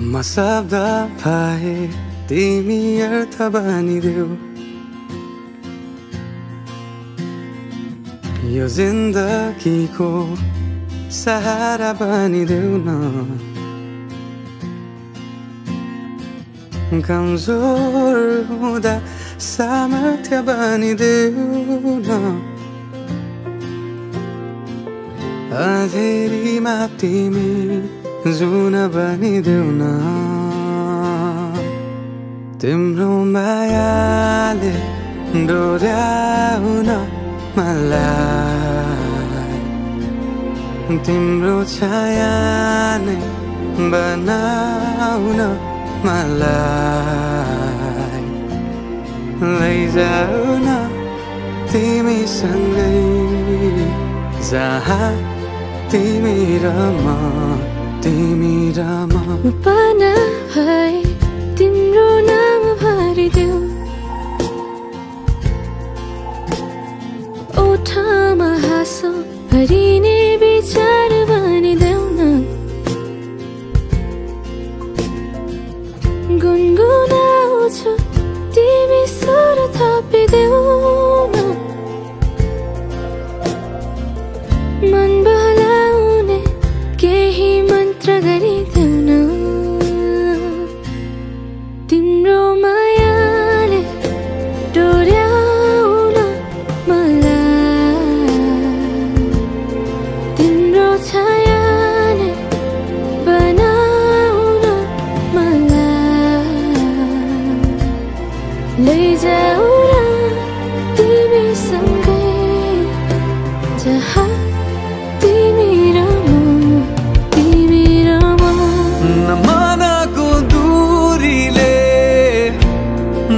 म शब्द पाए तिमी अर्थ बनिदेऊ यो जिन्दगीको सहारा बनिदेऊ न कमजोर हुँदा सामर्थ्य बनिदेऊ न अँधेरीमा तिमी जुन बनिदेऊ न तिम्रो मायाले डोर्याउन मलाई तिम्रो छाया नै बनाउन मलाई लैजाऊ न तिमीसँगै जहाँ तिमी र म पाना भए तिम्रो नाम भरिदेऊ ओठमा हाँसो भरिने विचार बनिदेऊ न गुनगुनाउँछु तिमी स्वर थपिदेऊ न मन बहलाउने केही मन्त्र गरिदेऊ न तिम्रो मायाले डोर्याउन मलाई तिम्रो छाया नै बनाउन मलाई लैजाऊ न तिमीसँगै जहाँ तिमी र म मनको दूरीले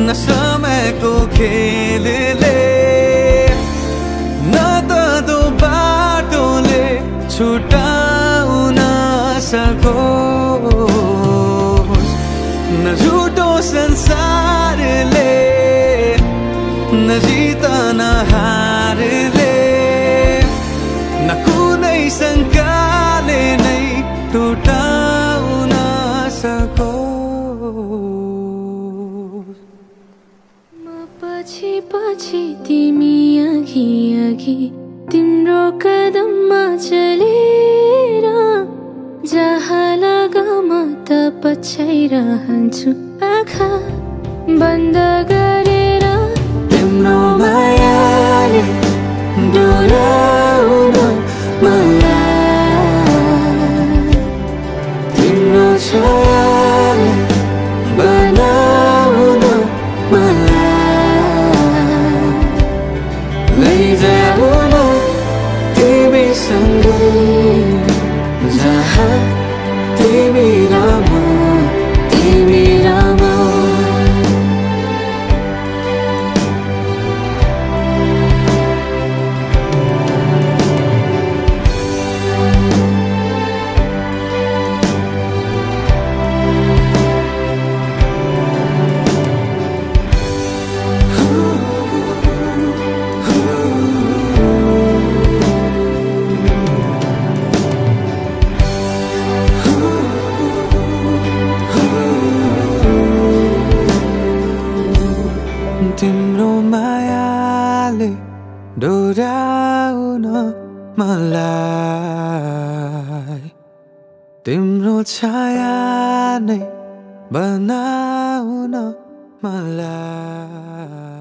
न समयको खेलले न त दो बाटोले छुटाउन सकोस् न झुटो संसारले न जित न हारले न कुनै शङ्काले नै टुटाउन सकोस् म पछि पछि तिमी अघि अघि तिम्रो कदममा चलेर जहाँ लग म त पछ्याइरहन्छु आँखा बन्द गरेर तिम्रो मायाले डोर्याउन मलाई तिम्रो छायाले बनाउन मलाई लैजाऊ न तिमीसँगै जहाँ तिमी र म तिम्रो मायाले डोर्याउन मलाई तिम्रो छाया नै बनाउन मलाई